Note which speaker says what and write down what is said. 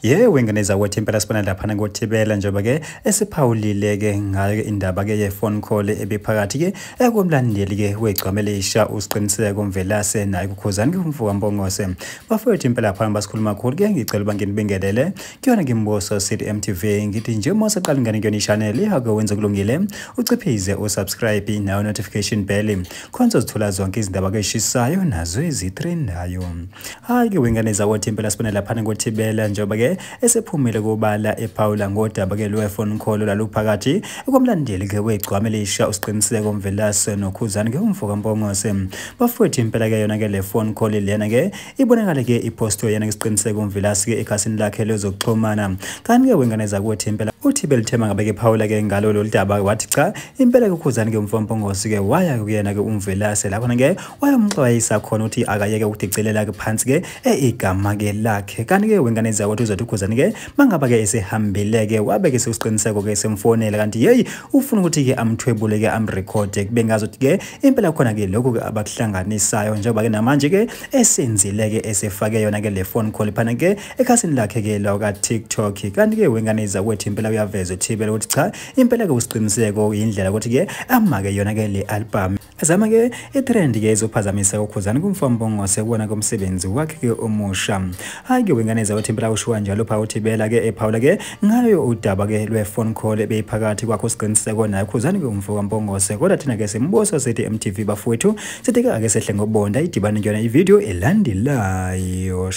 Speaker 1: Yebo ingane zakwethu impela sibona laphana ngoThibela njengoba ke esiphawulile ke ngayo indaba ke ye phone call ebiphakathi ke ekumlandeli ke wegcwama elisha uSiqiniseko Mvelase naye kuKhuzani ke umfo kaMpongose. Bafowethu impela phana basikhuluma kakhulu ke ngicela uba nginibingelele kuyona ke Mbuso City MTV ngithi nje uma usaqala ingane kuyona i-channel yakho wenze kulungile uciphize usubscribe nayo notification bell khona uzithola zonke izindaba ke eshisayo nazo ezitrendayo. Hayi ke wengane zakwethu impela sibona laphana ngoThibela njengoba ke esephumile kubala ephawula ngodaba ke lwe phone call laluphakathi ekomlandeli ke wegcwama elisha uSiqiniseko Mvelase noKhuzani ke umfo kaMpongose. Bafowethu impela ke yona ke le phone call lena ke ibonakala ke iposto yena ke Siqiniseko Mvelase ke ekhasini lakhe lezokuxhumana. Kanti ke wengane zakwethu impela uThibela Thema ngabe ke phawula ke ngalo lolu daba wathi cha impela ke uKhuzani ke umfo kaMpongose ke waya kuyena ke uMvelase lapho ke wayomxwayisa khona ukuthi akayeke ukudicelela ke phansi ke igama ke lakhe. Kanti ke wengane zakwethu uzothi uKhuzani ke mangaba ke esehambile ke wabe ke sesiqiniseko ke semfonela kanti hey ufuna ukuthi ke amthwebule ke amrecord kube ngazothi ke impela khona ke lokho ke abakuhlanganisayo njengoba ke namanje ke esenzile ke esefake yona ke le phone call phana ke ekhasini lakhe ke la ka TikTok. Kanti ke wengane zakwethu impela uyaveza uThibela ukuthi cha impela ke uSiqiniseko indlela ukuthi ke amake yona ke le album azama ke itrend ke ezophazamisa uKhuzani kumfo kaMpongose kubona komsebenzi wakhe ke omusha. Hayi ke wengane zakwethu impela ushuwa njalo pha uThibela ke ephawula ke ngayo udaba ke lwe phone call ebeyiphakathi kwakho Siqiniseko naye Khuzani ke umfo kaMpongose. Kodwa thina ke Simbuso Sithi MTV bafowethu sithi ke ake sehle ngobonda idibane kuyona ivideo elandelayo.